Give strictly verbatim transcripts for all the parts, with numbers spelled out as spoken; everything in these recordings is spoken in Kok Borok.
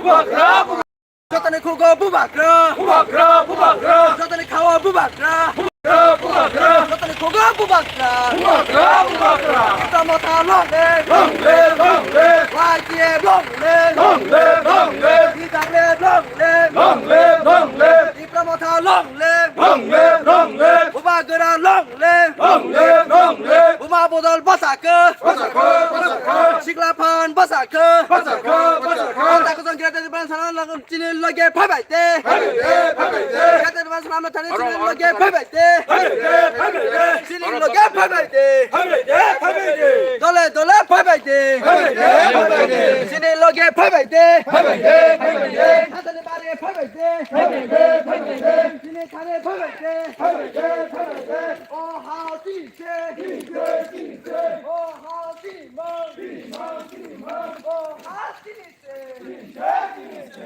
Bubagra, bubagra. Jotoni khugo bubagra. Bubagra, bubagra. Jotoni khawa bubagra. Bubagra, bubagra. Jotoni khugo bubagra. Bubagra, bubagra. Tipra Motha long live. Long live, long live. Y T F long live. Long live, long live. T W F long live. Long live, long live. Tipra Motha long live. Long live, long live. Bubagra long live. Long live, long live. Buma Bodol bwsakhe. Bwsakhe, bwsakhe. Sikla Phan bwsakhe. Bwsakhe, bwsakhe. Takhuk song Greater Tipraland sana lagun chini loge phaibai de. Phaibai de, phaibai de. Greater Tipraland sana thani chini loge phaibai de. Phaibai de, phaibai de. Chini loge phaibai de. Phaibai de, phaibai de. Dole dole phaibai de. Phaibai de, phaibai de. Chini loge phaibai de. Phaibai de, phaibai de. Thani bare phaibai de. Phaibai de, phaibai de. Chini thani phaibai de. Phaibai de, phaibai de. O ha chini se. Chini se, chini se. O ha chini mang. Chini mang, chini mang. O ha chini se. Chini se, chini se.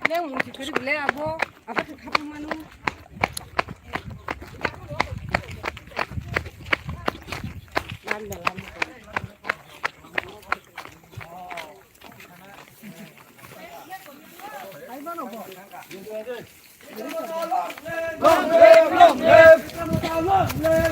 Leng wngsi kwrwi le abo, abo khe khapang manu. Landa landa. Long live, long live.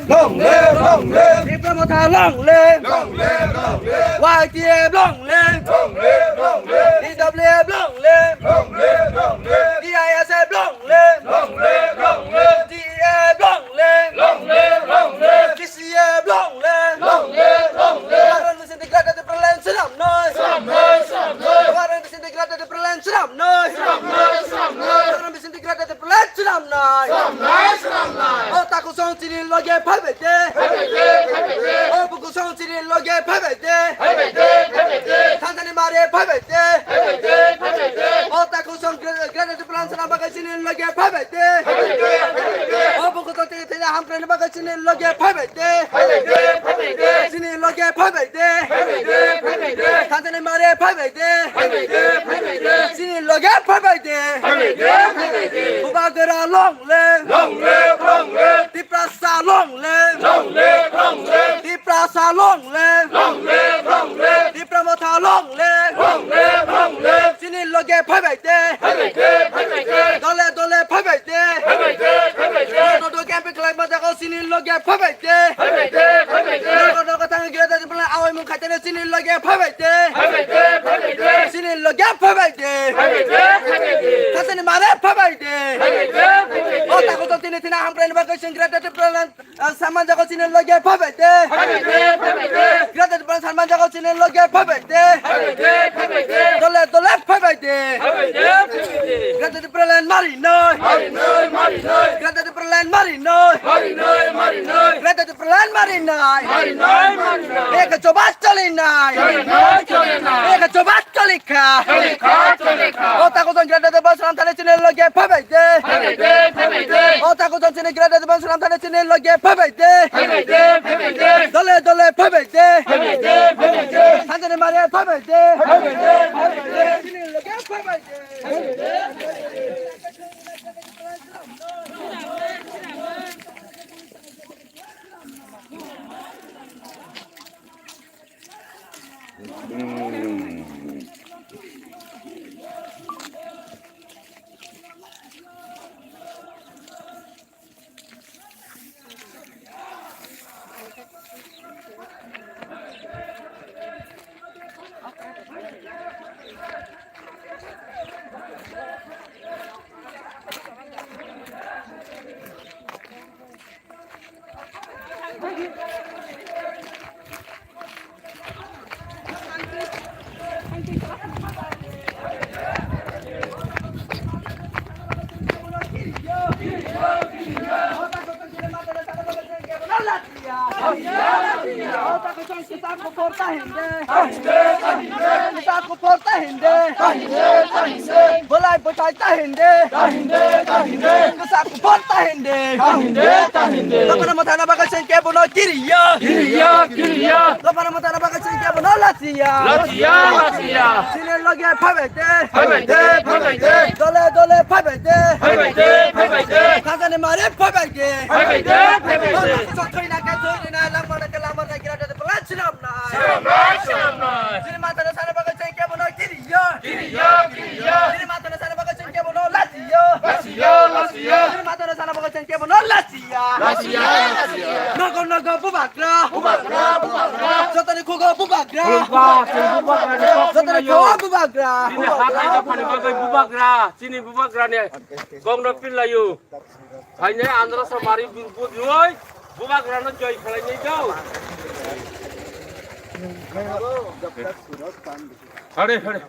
Long live, long live. Tipra Motha long live. Long live, long live. Y T F long live. Long live, long live. T W F long live. Long live, long live. T I S F long live. Long live, long live. T A F long live. Long live, long live. T C F long live. Long live, long live. Sini Greater Tipraland swnamnai. Swnamnai, swnamnai. Sini Greater Tipraland swnamnai. Swnamnai, swnamnai. Sini Greater Tipraland swnamnai. Swnamnai, swnamnai. O takhuk song chini loge phaibai de. Phaibai de, phaibai de. O buku song chini loge phaibai de. Phaibai de, phaibai de. Thansa ni mare phaibai de. Phaibai de, phaibai de. O takhuk song Greater Tipraland swnam bagwi chini loge phaibai de. Phaibai de, phaibai de. O buku song chini thani hamkrai ni bagwi chini loge phaibai de. Phaibai de, phaibai de. Chini loge phaibai de. Phaibai de, phaibai de. Thansa ni mare phaibai de. Phaibai de, phaibai de. Chini loge phaibai de. Phaibai de, phaibai de. Bubagra long live. Long live, long live. Tiprasa long live. Long live, long live. Tiprasa long live. Long live, long live. Tipra Motha long live. Long live, long live. Chini loge phaibai de. Phaibai de, phaibai de. Dole dole phaibai de. Phaibai de, phaibai de. Nodo camping khlai ma jago chini loge phaibai de. Phaibai de, phaibai de. Nodo nodo thang gre da bla awai mung khaitene chini loge phaibai de. Phaibai de, phaibai de. Chini loge phaibai de. Phaibai de, phaibai de. Thasani mare phaibai de. Phaibai de, phaibai de. O takhuk song chini thina hamkrai ni bagwi chwng Greater Tipraland Ah, saman jago chini loge phaibai de. Phaibai de, phaibai de. Greater Tipraland saman jago chini loge phaibai de. Phaibai de, phaibai de. Dole dole phaibai de. Phaibai de, phaibai de. Greater Tipraland mari noi. Mari noi, mari noi. Greater Tipraland mari noi. Mari noi, mari noi. Greater Tipraland mari noi. Mari noi, mari noi. Ek jobab choli noi. Choli noi, choli noi. Ek jobab choli kha. Choli kha, choli kha. O takhuk song Greater Tipraland saman thani chini loge phaibai de. Phaibai de, phaibai de. O takhuk song chini Greater Tipraland saman thani chini loge phaibai de. Phaibai de, phaibai de. Dole dole phaibai de. Phaibai de, phaibai de. Thansa ni mare phaibai de. Phaibai de, phaibai de. Chini loge phaibai de. Kuphor ta hinde. Ta hinde, ta hinde. Kisa kuphor ta hinde. Ta hinde, ta hinde. Bolai bwthai ta hinde. Ta hinde, ta hinde. Kisa kuphor ta hinde. Ta hinde, ta hinde. Dophano mwthangna bagwi chwng kebono kiriya. Kiriya, kiriya. Dophano mwthangna bagwi chwng kebono lachiya. Lachiya, lachiya. Chini loge phaibai de. Phaibai de, phaibai de. Dole, dole phaibai de. Phaibai de, phaibai de. Khajani mari phaibai de. Phaibai de, phaibai de. Thwina khe thwina, langmana khe langmana, gira de bwla sinam. Sinamnai, sinamnai. Chini matano sana bagwi chwng kebono kiriya. Kiriya, kiriya. Chini matano sana bagwi chwng kebono lachiya. Lachiya, lachiya. Chini matano sana bagwi chwng kebono lachiya. Lachiya, lachiya. Nogo, nogo bubagra. Bubagra, bubagra. Jotoni khugo bubagra. Bubagra, bubagra. Jotoni khugo bubagra. Chini hatai dophani bagwi bubagra. Chini bubagrani kokno pillaio. Phainai Andhra Samari bujui bubagrano joi khlainai do. Hare, hare.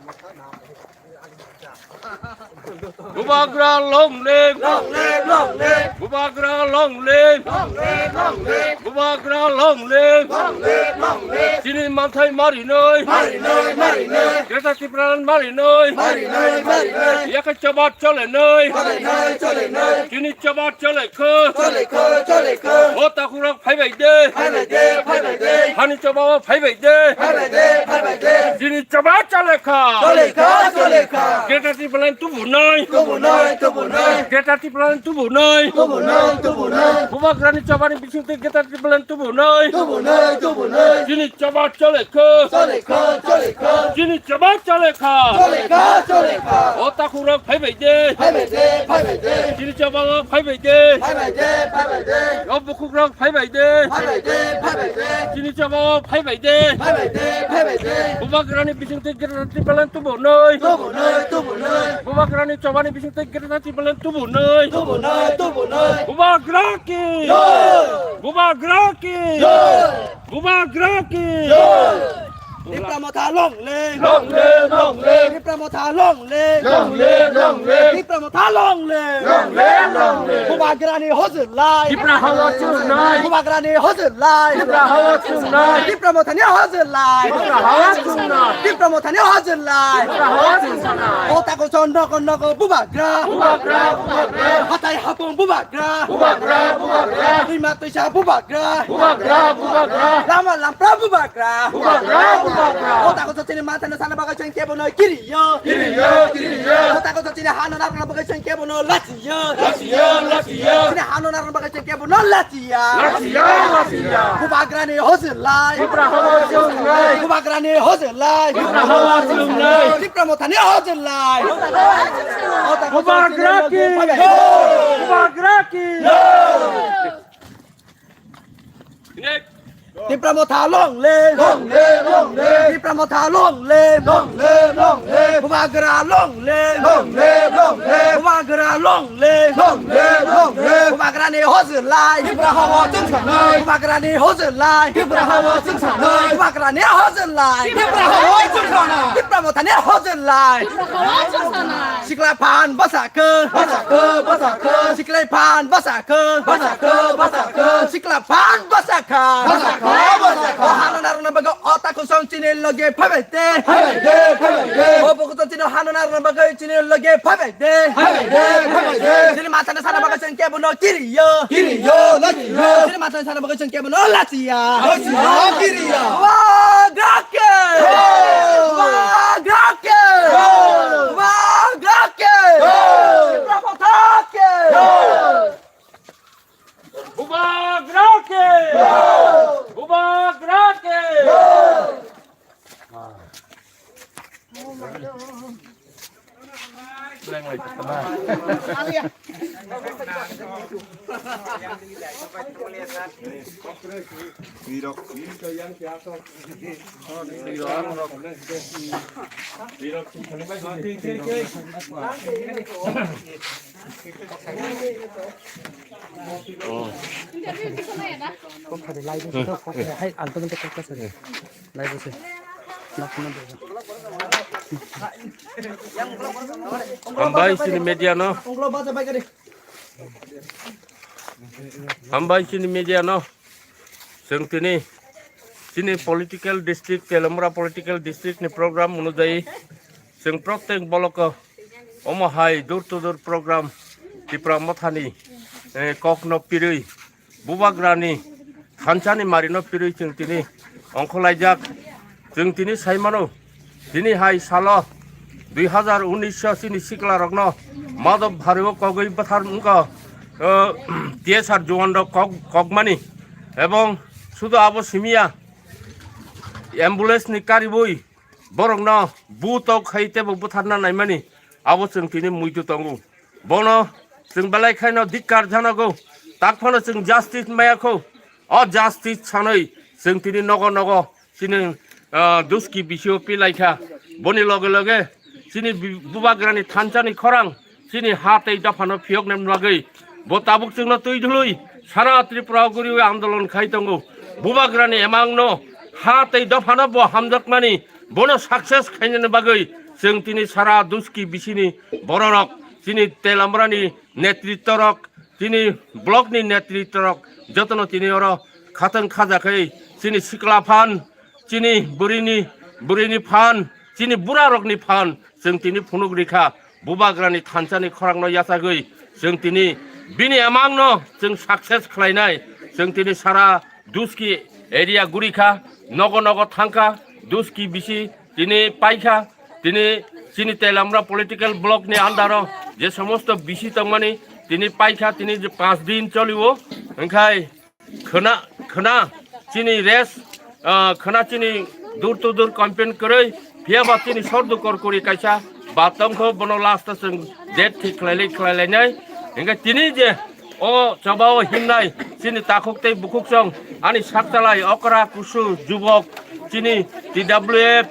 Bubagra long live. Long live, long live. Bubagra long live. Long live, long live. Bubagra long live. Long live, long live. Chini manthai marinai. Marinai, marinai. Greater Tipraland marinai. Marinai, marinai. Yakha choba cholenai. Cholenai, cholenai. Chini choba chole kho. Chole kho, chole kho. O takhurok phaibai de. Phaibai de, phaibai de. Hani choba o phaibai de. Phaibai de, phaibai de. Chini choba chole kha. Chole kha, chole kha. Greater Tipraland tubunai. Tubunai, tubunai. Greater Tipraland tubunai. Tubunai, tubunai. Bubagrani chobani bisingtwi Greater Tipraland tubunai. Tubunai, tubunai. Chini choba chole kha. Chole kha, chole kha. Chini choba chole kha. Chole kha, chole kha. O takhurok phaibai de. Phaibai de, phaibai de. Chini choba o phaibai de. Phaibai de, phaibai de. O bukhukrok phaibai de. Phaibai de, phaibai de. Chini choba o phaibai de. Phaibai de, phaibai de. Bubagrani bisingtwi Greater Tipraland tubunai. Tubunai, tubunai. Bubagrani chobani bisingtwi Greater Tipraland tubunai. Tubunai, tubunai. Bubagra ki. Jai. Bubagra ki. Jai. Bubagra ki. Jai. Tipra Motha long live. Long live, long live. Tipra Motha long live. Long live, long live. Tipra Motha long live. Long live, long live. Bubagrani hojol lai. Tipra hawa chungnai. Bubagrani hojol lai. Tipra hawa chungnai. Tipra Mothani hojol lai. Tipra hawa chungnai. Tipra Mothani hojol lai. Tipra hawa chungnai. O takhuk song nogo nogo bubagra. Bubagra, bubagra. Hatai hapung bubagra. Bubagra, bubagra. Twima twisa bubagra. Bubagra, bubagra. Lama lampra bubagra. Bubagra, bubagra. O takhuk song chini manthano sana bagwi chwng kebono kiriya. Kiriya, kiriya. O takhuk song chini hano narwkna bagwi chwng kebono lachiya. Lachiya, lachiya. Chini hano narwkna bagwi chwng kebono lachiya. Lachiya, lachiya. Bubagrani hojol lai. Tipra hawa chungnai. Bubagrani hojol lai. Tipra hawa chungnai. Tipra Mothani hojol lai. O takhuk song chini Bubagra ki. Bubagra ki. Tipra Motha long live. Long live, long live. Tipra Motha long live. Long live, long live. Bubagra long live. Long live, long live. Bubagra long live. Long live, long live. Bubagrani hojol lai. Tipra hawa chwng sanai. Bubagrani hojol lai. Tipra hawa chwng sanai. Bubagrani hojol lai. Tipra hawa chwng sanai. Tipra Mothani hojol lai. Tipra hawa chwng sanai. Sikla phan bwsa khe. Bwsa khe, bwsa khe. Siklai phan bwsa khe. Bwsa khe, bwsa khe. Sikla phan bwsa kha. Bwsa kha, bwsa kha. O hano narwkna bagwi o takhuk song chini loge phaibai de. Phaibai de, phaibai de. O bukhuk song chini hano narwkna bagwi chini loge phaibai de. Phaibai de, phaibai de. Chini manthano sana bagwi chwng kebono kiriya. Kiriya, lachiya. Chini manthano sana bagwi chwng kebono lachiya. Lachiya, kiriya. Bubagra ki. Bubagra ki. Bubagra ki. Tipra Motha ki. Bubagra ki! Bubagra ki! Hambai chini media no. Hambai chini media no. Chwng tini chini political district, Teliamura political district ni program onujai chwng protek boloko omo hai door to door program Tipra Mothani, eh, kokno pirwi, Bubagrani thansani marino pirwi chwng tini ongkhorlaijak. Chwng tini saimano, tini hai salo dui hazar unis o chini siklarokno Madhab Bhari o kogwi bwthar wngkha, eh, T S R juan rok kok, kokmani. Ebong sudu abo simiya, ambulance ni karibwi borokno butok khai tebo bwtharna naimani, abo chwng tini muitu tongo. Bono chwng belai khaino dikkar janago, tak phano chwng justice maya kho. O justice sanwi chwng tini nogo nogo chini, ah, duski bisio pilaikha. Boni loge loge chini bi-, Bubagrani thansani khorang chini ha tei dophano phiyokna bagwi bo tabuk chwngno twi dhului sara Tripura guriwi andolon khai tongo. Bubagrani emangno ha tei dophano bo hamjakmani, bono success khainani bagwi chwng tini sara duski bisini bororok, chini Teliamurani netrittorok, chini blockni netrittorok jotono tini oro khatang khaja khai chini sikla phan, chini burini, burini phan, chini burarokni phan chwng tini phunuk rikha. Bubagrani thansani khorangno yachagwi chwng tini bini emangno chwng success khlainai. Chwng tini sara duski area gurikha, nogo nogo thangkha, duski bisi tini paikha, tini chini Teliamura political block ni under o je somosto bisi tongmani tini paikha, tini je panch din choliwo, hwnkhe khwna, khwna chini race, ah, khwna chini door to door campaign kwrwi, phiyaba chini sordukor kuri kaisa ba tongkho, bono last o chwng date thik khlailai khlailainai. Hingkhe tini je o chobao himnai chini takhuk tei bukhuk chwng ani sakchalai okra kusu jubok chini T W F,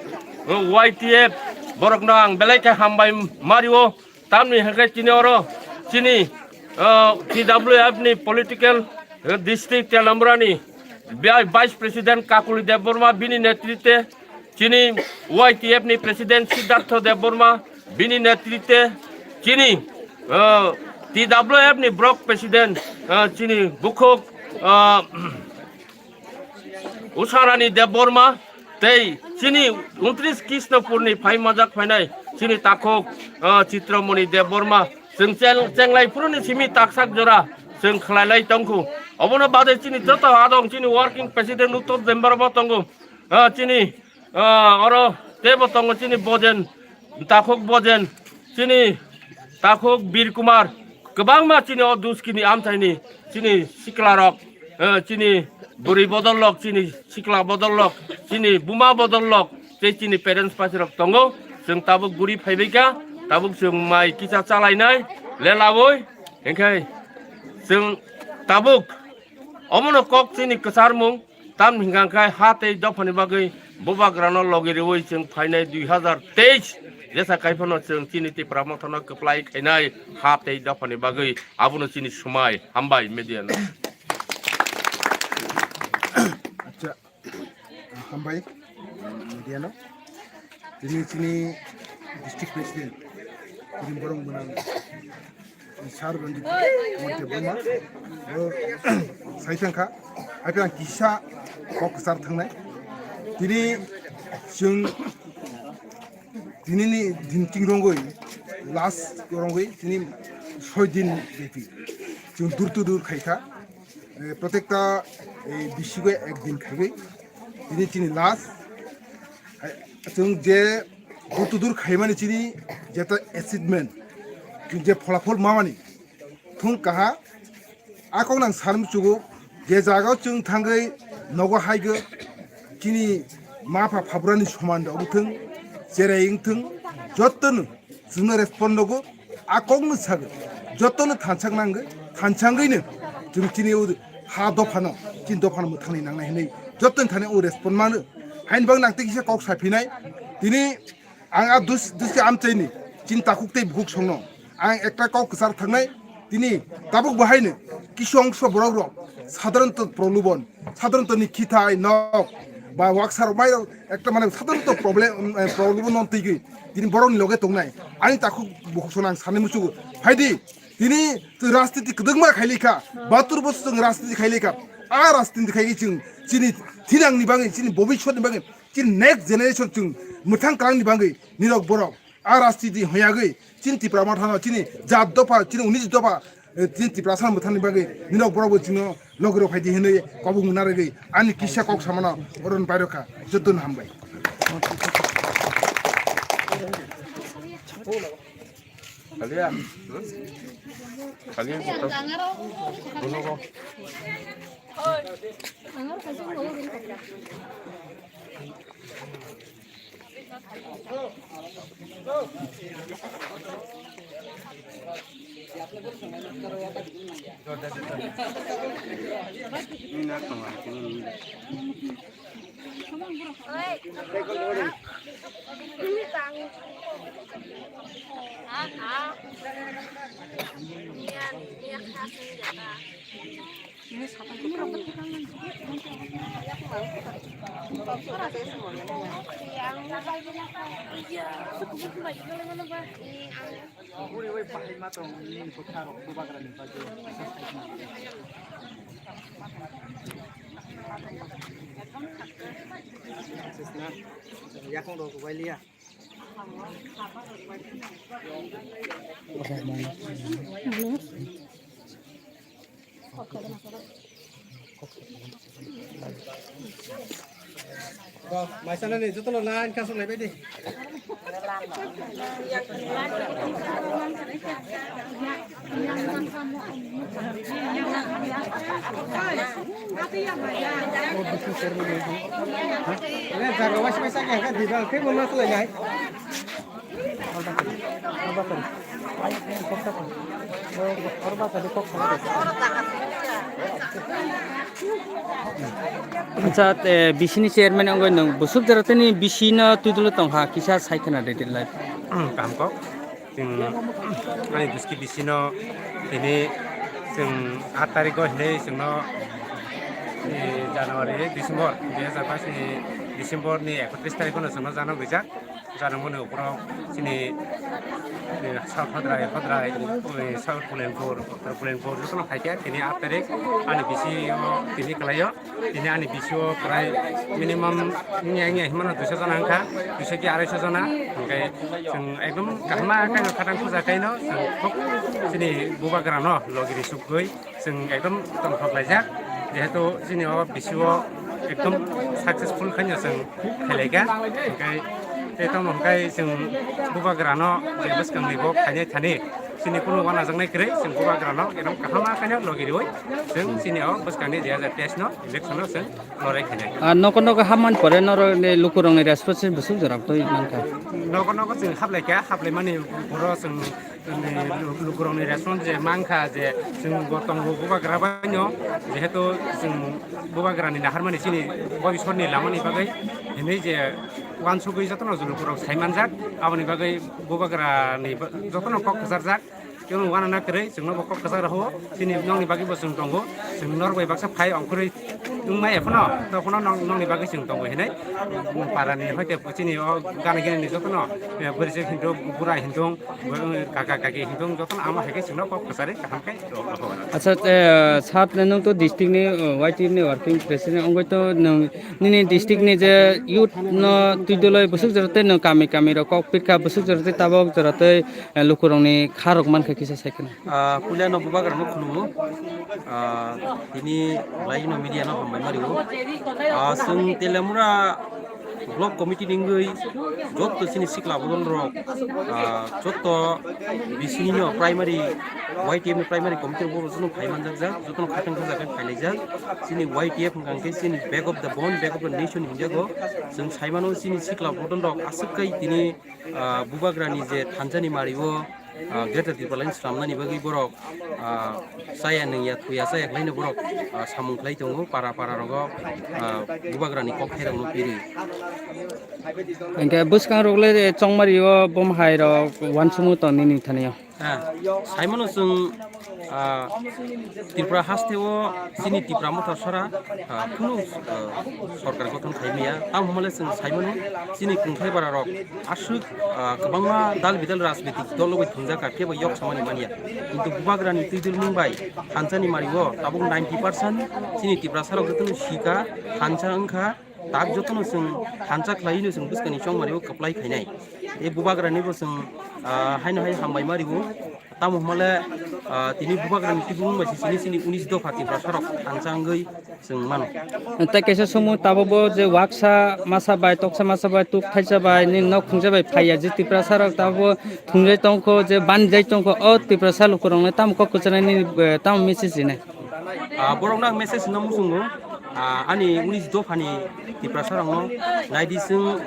Y T F borokno ang belai khe hambai mario. Tamni hwnkhe chini oro chini, ah, T W F ni political, eh, district Teliamurani bi-, Vice President Kakuli Debbarma bini netritwe, chini Y T F ni President Siddhartha Debbarma bini netritwe, chini, ah, T W F ni Block President, ah, chini bukhuk, ah, Usharani Debbarma tei chini untris Krishnopurni phai majak phainai chini takhuk, ah, Chitramoni Debbarma. Chwng cheng-, chenglai phuruni simi taksak jora chwng khlailai tongkhu. Obono bade chini joto adong chini working president Uttor Dembaro bo tongo. Ah, chini, ah, oro teibo tongo chini Bojen, takhuk Bojen, chini takhuk Bir Kumar, kwbangma chini o duskini amchaini chini siklarok, eh, chini bwrwi bodollok, chini sikla bodollok, chini buma bodollok, tei chini parents paisarok tongo. Chwng tabuk guri phaibaikha, tabuk chwng mai kisa chalainai lelaui, hingkhai chwng tabuk omono kok chini kwcharmung. Tamni hwnkha khe ha tei dophani bagwi Bubagrano logi riwi chwng phainai dui hazar teis jesa kai phano chwng chini Tipra Mothano kwplai khainai ha tei dophani bagwi, abono chini swmai. Hambai media no. Acha, hambai media no. Tini chini district president, tini borong gwnang Sir Ranjit Kumar Debbarma, bo sai thangkha, hai phano kisa kok kwchar thangnai. Tini chwng, tinini din chwng rongwi, last rongwi, tini soi din bepi chwng dur to dur khaikha. Eh, protekta, eh, bisigo ek din khaiwi, tini chini last. Hai, chwng je dur to dur khaimani chini jeta achievement, chwng je pholapol mamani, thung kaha, a kok nang sar muchugo, je jaga o chwng thangwi nogo haigo, chini ma pha phabrani soman rok wngthung, cherai wngthung, jotono chwngno respond nogo, a kokno sago, jotono thansak nango, thansangwino chwng chini o ha dophano, chini dophano mwthangwi nangnai hinwi jotono thani o respond mano. Haini bagwi nang tei kisa kok saphinai, tini ang a dus-, dusi amchaini chini takhuk tei bukhuk songno ang ekta kok kwchar thangnai, tini tabuk bahaino kisu ongso borok rok sadharanto prolubon, sadharanto ni khithai nok ba waksa rok mai rok ekta mane sadharanto problem, eh, problem non twi gwi tini borok ni loge tongnai. Ani takhuk bukhuk songno ang sanai muchugo, phaidi tini twi rajniti kwdwkma khaili kha, batur bosong rajniti khaili kha, A rajniti khai chwng chini thinangni bagwi, chini bobiswtni bagwi, chini next generation chwng mwthang kwlangni bagwi nirok borok a rajniti hoyagwi chini Tipra Mothano chini jat dopha, chini unis dopha, eh, chini Tiprasa mwthangni bagwi nirok borok bo chwngno logirok phaidi hinwi kobong narwgwi ani kisa kok samano oron bairokha. Jotono hambai. Maisanani jotono line kasuk lai baidi. Jaga waisa waisa khe di bang khe mo mas lai nai. Acha, te bisini chairman wngwi nwng busuk jora tini bisino twidulwi tongkha, kisa sai khwna de live. Kaham kok. Chwng ani buski bisino tini chwng aat tarikgo hinwi chwngno, eh, January, December, dui hajar bais ni December ni ekatris tarikgo no chwngno jana gwijak. Janamoni ukhorok chini, eh, South Hadrai, Hadrai, eh, South Pulengpur, Uttor Pulengpur, jotono phaikha. Tini aat tarik ani bisio tini kwlaio. Tini ani bisio prai minimum wngya wngya hinmano duiso jona wngkha, duiso ki araiso jona. Hwnkhe chwng ekdom kaham khe khatang puja khaino chwng khub chini bubagrano logi risugwi. Chwng ekdom tongthok laijak, jehetu chini o bisio ekdom successful khaino chwng khailaikha, hwnkhe tei tamo hwnkhe chwng bubagrano je bwskangni bo khainai thani chini kunu uanajaknai kwrwi, chwng bubagrano ekdom kaham khaino logi riwi chwng chini o bwskangni dui hajar teis no election no chwng lorai khainai. Ah, nogo nogo hapmani pore norokni lukurokni response bwswk jora twi mankha? Nogo nogo chwng haplaikha, haplaimani ukhoro chwng Chini lu-, lukurokni response je mankha je chwng bo tongo bubagra baino, jehetu chwng bubagrani naharmani chini boisorni lamani bagwi hinwi je uansugwi jotono lukurok sai manjak, aboni bagwi bubagrani ba-, jotono kok kwcharjak. Chwng uanana kwrwi chwngno bo kok kwchar rw-o, chini nokni bagwi bo chwng tongo, chwng norok bai baksa phai ongkhorwi wngmaya phano, tokphano nok-, nokni bagwi chwng tongo hinwi parani hoite chini o gana gini jotono, eh, bwrwi se hinwi bura hinwi Kaka kaki hintung jotono amo hai khe chwngno kok kwchari kaham khe rohor. Acha, eh, sat nwng to district ni, eh, Y T F ni working president wngwi to nwng nini district ni je youth no twiduloi bwswk jora tei nwng kami kami rok kok pirkha bwswk jora tei tabok jora tei, eh, lukurok ni kha rok mankha kisa sai kheno. Ah, puila no bubagra no khulumo. Ah, tini lai no media no hambai mario. Ah, chwng Telemura Block committee ni wngwi joto chini sikla bodol rok, ah, joto bisini no primary, Y T F ni primary committee rok jotono phai manjak jak, jotono khatang thajak khe phai laijak. Chini Y T F hwnkha khe chini back of the bone, back of the nation hinjago. Chwng sai mano chini sikla bodol rok aswk kai tini, ah, bubagra ni je thansa ni mari o, ah, Greater Tipraland swnamnani bagwi borok, ah, chaya nungya thuya chaya khlaino borok, ah, samung khlai tongo para para rogo, ah, bubagrani kok khairokno piri. Hingke bwskangrok le chongmari o bom hai rok uansukmung tong nini thani o. Ah, saimano chwng Ah, Tripura haste o chini Tipra Motha sara, ah, kunu, ah, sorkar gothon khai maya. Tamo hwnmale chwng sai mano, chini kungthai bara rok aswk, ah, kwbangma dal bidal rajnitik dol bai thungjak kha, kebo yok samani manya. Kintu bubagrani twi dulmung bai thansa ni mari o tabuk ninety percent chini Tiprasa rok jotono sika, thansa wngkha, tak jotono chwng thansa khlai no chwng bwskani chongmari o kwplai khainai. E bubagrani bo chwng, ah, haino hai hambai mari o. Tamo hwnmale, ah, tini bubagrani tibung bai se chini chini unis dopha Tiprasa rok thansa wngwi chwng mano. Tei kaisa somo tabukbo je waksa masa bai, toksa masa bai, tuk thaisa bai, nini nok khungsa bai phaiya je Tiprasa rok tabukbo thungjai tongkho, je banjai tongkho, o Tiprasa lukurokno tamo kok kwchanai nini, eh, tamo message rinai? Ah, borokno ang message rwna muchungo, ah, ani unis dophani Tiprasa rokno naidi chwng,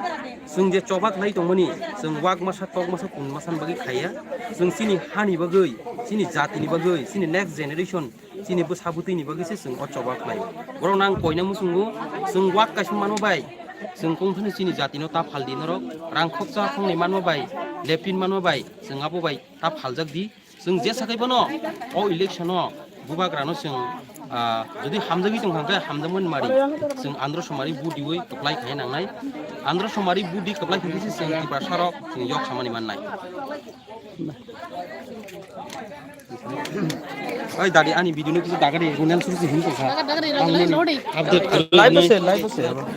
chwng je choba khlai tongmani, chwng wak masa, tok masa, kun masa ni bagwi khaiya, chwng chini hani bagwi, chini jatini bagwi, chini next generation, chini bwsa bwtwini bagwi se chwng o choba khlaio. Borokno ang koina muchungo, chwng wak kaisa manma bai, chwng kung phano chini jatino ta phaldi norok, rang khoksa khongni manma bai, lepin manma bai, chwng abo bai ta phaljak di. Chwng jesa khai bono o election o bubagrano chwng, ah, jodi hamjagwi tong kha khe hamjakmani mari chwng andro somari vote diwi kwplai khai nangnai. Andro somari vote di kwplai khai se chwng Tiprasa rok chwng yok samani mannai. Oi dadi ani video no kisa dagari runel suru si hin tong kha. Update live se, live se.